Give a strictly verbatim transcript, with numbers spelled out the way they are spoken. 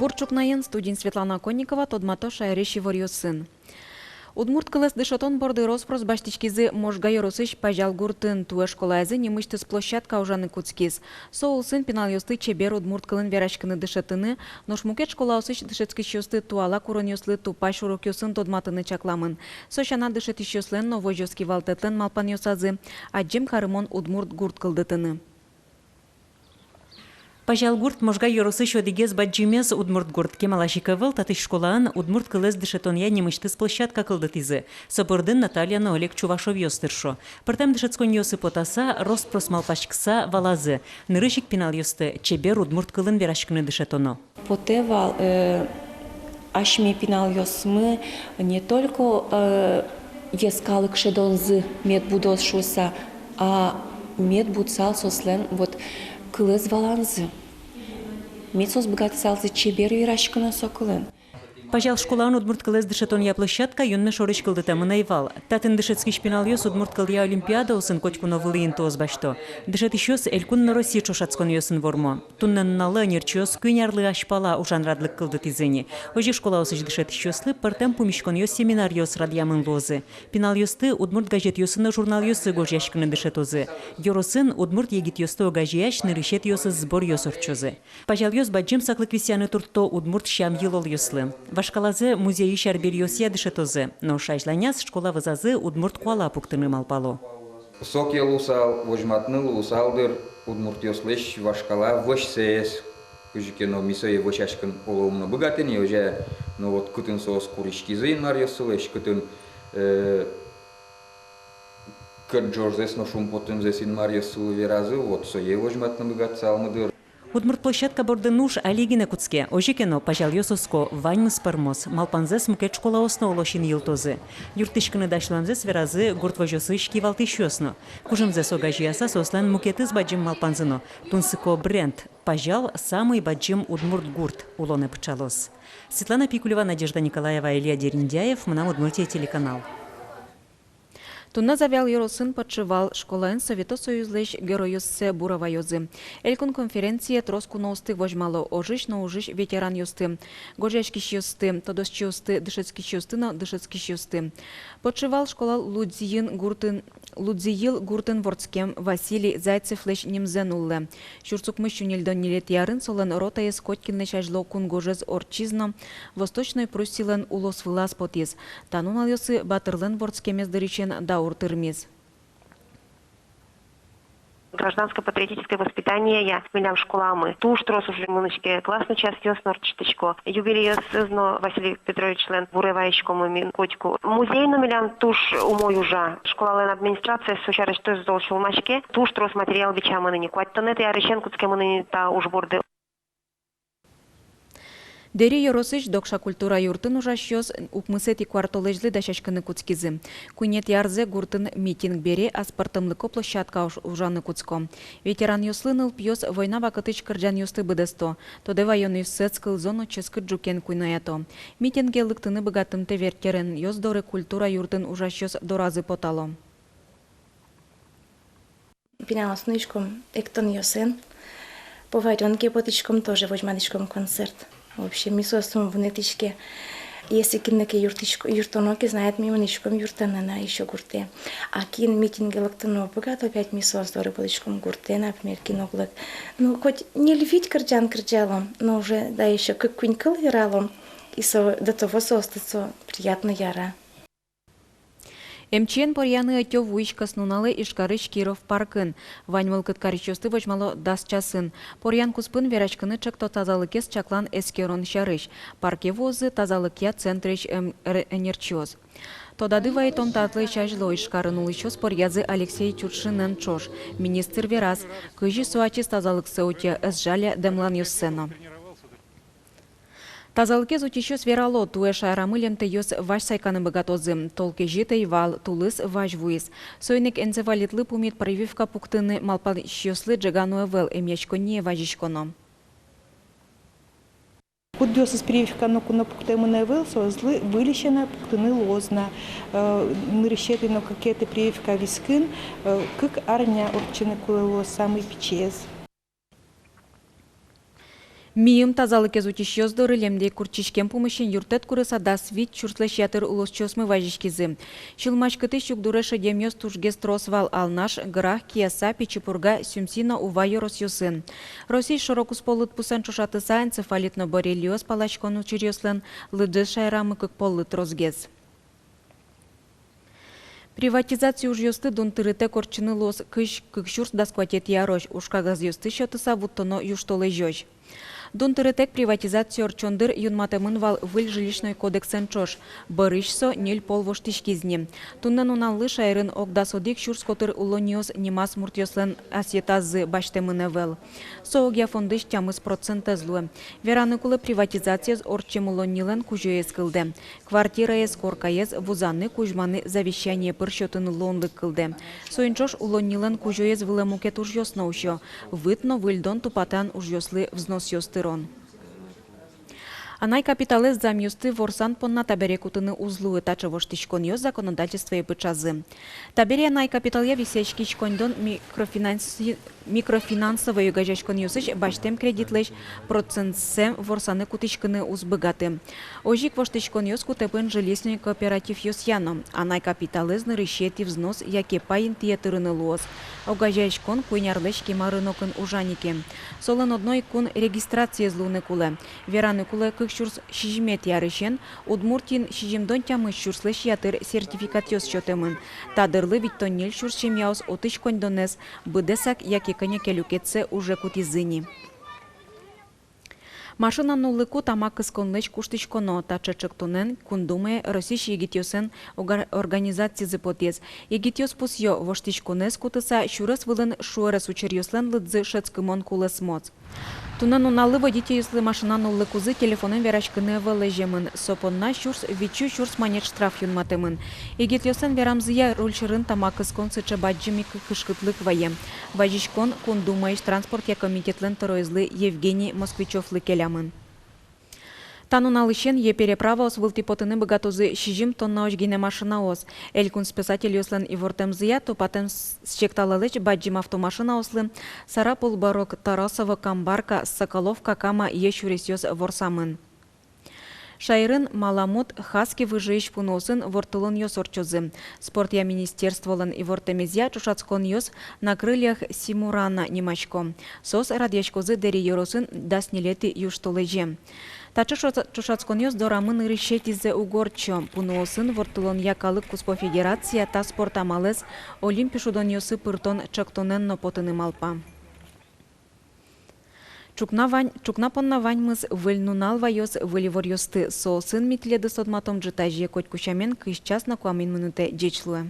Ӵукнаен, студиын Светлана Конникова. Тодмато шаерысь иворъёсын. Удмурт кылэз дышетон борды рос-прос басьтӥськизы Можга ёросысь Пазял гуртын. Туэ школаязы нимысьтыз площадка ужаны кутскиз. Со улсын пиналъёсты чебер удмурт кылын вераськыны, дышетыны, нош мукет школаосысь дышетскисьёсты туала куронъёслы тупась урокъёсын тодматыны чакламын. Со сяна, дышетӥсьёслэн но возёс кивалтэтлэн малпанъёсазы адӟем карымон удмурт гурт кылдытыны. Пазял гурт Можга ёросысь одӥгез бадӟымез удмурт гурт. Кемалась ик ӧвӧл татысь школаын удмурт кылэз дышетонъя нимысьтыз площадка кылдытӥзы. Со бордын Наталья но Олег Чувашовъёс тыршо. Пӧртэм дышетсконъёсы потаса, рос-прос малпаськыса валазы: нырысь ик пиналъёсты чебер удмурт кылын вераськыны дышетоно. Потэ вал, э, асьме пиналъёсмы не только, э, йӧскалык шӧдонзы мед будоз шуыса, а мед будсал соослэн вот кылэз валанзы. Мед соос быгатысалзы чебер вераськыны со кылын. Пазял школаын удмурт кылэз дышетонъя площадка юнме шорысь кылдытэмын ӧй вал. Татын дышетскись пиналъёс удмурт кылъя олимпиадаосын котьку но вылӥ интыос басьто. Дышетӥсьёс элькун но Россия ӵошатсконъёсын вормо. Туннэ нуналлы ӧнерчиос куинь арлы азьпала ужан радлык кылдытӥзы ини. Озьы школаосысь дышетӥсьёслы пӧртэм пумиськонъёс, семинаръёс радъямын луозы. Пиналъёсты удмурт газетъёсы но журналъёсы гожъяськыны дышетозы. Ёросын удмурт егитъёсты огазеясь нырысетӥосыз сборъёс ортчозы. Пазялъёс бадӟым саклык висъяны туртто удмурт сям-йылолъёслы. Вашкалазэ музейысь арбериосъя дышетозы, нош азьланяз школа вӧзазы удмурт куала пуктыны малпало. Со ке луысал, возьматыны луысал, дыр, удмуртъёслэсь вашкала вӧсьсэс. Кызьы ке но ми сое вӧсяськыны оло ум но быгатэ ни, озьы но вот кытын соос куриськизы Инмаръёссылэсь, кытын, э, кӧт ӝожзэс но шумпотымзэс Инмаръёссылы веразы, вот сое возьматыны быгатысалмы, дыр. Удмурт площадка бордын уж али гинэ кутске. Озьы ке но, пазялъёс оско, ваньмыз пӧрмоз, малпанзэс мукет школаос но оло син йылтозы. Юрттӥськыны дась луэмзэс веразы гурт возёсысь кивалтӥсьёс но. Кужымзэс огазеяса, соослэн мукетыз бадӟым малпанзы но — тунсыко бренд. Пазял — самый бадӟым удмурт гурт улонэ пыӵалоз. Светлана Пикулева, Надежда Николаева, Илья Дерендяев, «Мынам Удмуртие» телеканал. Туннэ Завьял ёросын Подшивал школаын Совето Союзлэсь геройёссэ бура ваёзы. Элькун конференцие трос куноосты возьмало: ожысь но ужысь ветеранъёсты, гожъяськисьёсты, тодосчиосты, дышетскисьёсты но дышетскисьёсты. Подшивал школа Лудзийын гуртын, Лудзийыл гуртын вордскем Василий Зайцевлэсь нимзэ нуллэ. Сюрс укмыс сю ньыльдон ньылетӥ арын солэн ротаез котькинлэсь азьло кунгожез ортчиз но Восточной Пруссилэн улосвылаз потӥз. Та нуналъёсы батырлэн вордскемез дырысен даур тырмиз. Гражданско-патриотическое воспитание я милям школаямы. Туж трос ужъёс мынӥське, классной частьёс но ортчытӥсько. Юбилейёсыз но Василий Петровичлэн буре ваиськомы ми котьку. Музей но милям туж умой ужа. Школалэн администрациез со сярысь туж зол сюлмаське. Туж трос материал бичамын ини. Куатьтонэтӥ арысен кутскемын ини та уж борды. Дэри ёросысь Докша культура юртын ужасьёс укмысэтӥ куартолэзьлы дасяськыны кутскизы. Куинетӥ арзэ гуртын митинг бере аспӧртэмлыко площадка уж-, ужаны кутско. Ветеранъёслы нылпиос война вакытысь кырӟанъёсты быдэсто. Тодэ ваёнъёссэс кылзо но ческыт ӝукен куиноято. Митинге лыктыны быгатымтэ ветеранъёс доры культура юртын ужасьёс доразы потало. Пиналъёсын нуиськом эктонъёсын. Поварёнке потӥськом, тоже возьматӥськом концерт. В общем, ми соосты ум вунэтӥське. Если кинлы ке юрттӥсько, юрттоно ке, знает, ми мынӥськом юрттыны на ещё гуртэ. А кин митинге лыктыны уг быгаты, опять ми соос доры потӥськом гуртэ, например, кин уг лык. Ну, хоть ньыль-вить кырӟан кырӟалом, но уже, да, ещё кык-куинь кыл вералом. И со, до того соосты со приятно яра. Эмчиен поръяны ӧтё вуись кӧснуналэ Ижкарысь Киров паркын. Вань мылкыд карисьёсты возьмало дас часын. Поръян куспын вераськыны чакто тазалыкез чаклан эскерон сярысь. Парке вуозы тазалыкъя центрысь эм-, эр-, ӧнерчиос. Тодады вайытом, татлэсь азьло Ижкарын улӥсьёс поръязы Алексей Тюршинэн ӵош. Министр вераз, кызьы со ачиз тазалыксэ утё, ӧз жаля дэмланъёссэ но. Тазалыкез утисьёс верало, туэ шаерамы лемтэйёс вазь сайканы быгатозы. Тол кезьыт ӧй вал, тулыс вазь вуиз. Соин ик энцефалитлы пумит прививка пуктыны малпасьёслы ӝегано ӧвӧл, эмъяськонние вазиськоно. Кудъёсыз прививка ноку но пуктэмын ӧвӧл, соослы выльысен пуктыны луоз на. Э, нырысетӥ но кыкетӥ прививка вискын, э, кык арня ортчыны кулэ луоз самой пичиез. Миым тазалыкез утисьёс доры лемдей куртчиськем пумысен юрттэт курыса дас вить сюрслэсь ятыр улосчиосмы вазиськизы. Сюлмаськытӥсь югдуре шедемъёс тужгес трос вал: Алнаш, Грах, Кияса, Пичи Пурга, Сюмси но Ува ёросъёсын. Россиысь шоро-куспо лыдпусэн ӵошатыса, энцефалит но боррелиоз паласькон учыръёслэн лыдзы шаерамы кык поллы тросгес. Приватизация ужъёсты дун тырытэк ортчыны луоз кызь кык сюрс дас куатетӥ арозь, ужкагазъёсты сётыса вуттоно южтолэзёзь. Дун тырытэк приватизация ортчон дыр юнматэмын вал Выль жилищной кодексэн ӵош. Бӧрысь со ньыль пол воштӥськиз ни. Туннэ нуналлы шаерын ог дас одӥг сюрс котыр улонниос нимаз муртъёслэн асъетазы басьтэмын ӧвӧл. Со огъя фондысь тямыс процентэз луэ. Вераны кулэ, приватизациез ортчем улоннилэн кузёез кылдэ. Квартираез, коркаез вузаны, кузьманы, завещание пыр сётыны луонлык кылдэ. Соин ӵош улоннилэн кузёез вылэ мукет ужъёс но усё: выт но выльдон-тупатан ужъёслы взносъёс тырон. Анай капиталэз замъёсты ворсан понна табере кутыны уз луы. Таӵе воштӥськонъёс законодательствое пыӵазы. Табере анай капиталъя висъяськись коньдон микрофинанси-, микрофинансовой огазеяськонъёсысь басьтэм кредитлэсь процентсэ ворсаны кутӥськыны уз быгаты. Озьы ик воштӥськонъёс кутэмын жилищной кооперативъёсъя но. Анай капиталэз нырысетӥ взнос яке пай интые тырыны луоз огазеяськон куинь арлэсь кема рынокын ужа ни ке. Солэн одно ик кун регистрациез луыны кулэ. Вераны кулэ, кык сюрс сизьыметӥ арысен Удмуртиын сизьымдон тямыс сюрслэсь ятыр сертификатъёс сётэмын. Та дырлы витьтон ньыль сюрс семьяос отысь коньдонэз быдэсак яке кӧня ке люкетсэ уже кутӥзы ни. Машина нуллыку тамак кысконлэсь куштӥськоно. Таӵе ӵектонэн Кун Думае Россиысь егитъёслэн ога-, организацизы потӥз. Егитъёс пусъё: воштӥськонэз кутыса, сюрес вылын шуэрес учыръёслэн лыдзы шӧдскымон кулэсмоз. Туннэ нуналлы водительёслы машина нуллыкузы телефонэн вераськыны ӧвӧл лэземын. Со понна сюрс, витьсю сюрс манет штраф юнматэмын. Егитъёслэн верамзыя, руль сьӧрын тамак кыскон сыӵе бадӟым ик кышкытлык вае. Вазиськон Кун Думаысь транспортъя комитетлэн тӧроезлы Евгений Москвичёвлы келямын. Та нуналысен йӧ переправаос вылтӥ потыны быгатозы сизьым тоннаозь гинэ машинаос. Элькун спасательёслэн ивортэмзыя, тупатэм с-, секталалэсь бадӟым автомашинаослы Сарапул, Барок, Тарасово, Камбарка, Соколовка, Кама йӧ сюресъёс ворсамын. Шаерын «Маламут», «Хаски» выжыысь пуныосын ворттылонъёс ортчозы. Спортъя министерстволэн ивортэмезъя, ӵошатсконъёс «На крыльях Симурана» нимасько. Соос радъяськозы Дэри ёросын дас ньылетӥ южтолэзе. Таӵе ӵоша-, ӵошатсконъёс дорамы нырысетӥзэ уг ортчо. Пуныосын ворттылонъя калык куспо федерация та спорт амалэз Олимпи шудонъёсы пыртон ӵектонэн но потыны малпа. Ӵукна вань-, ӵукна понна ваньмыз. Выль нунал ваёз выль иворъёсты. Соосын ми тӥледыз тодматом ӝытазе, котьку сямен, кызь час но куамын минутэ. Ӟеч луэ.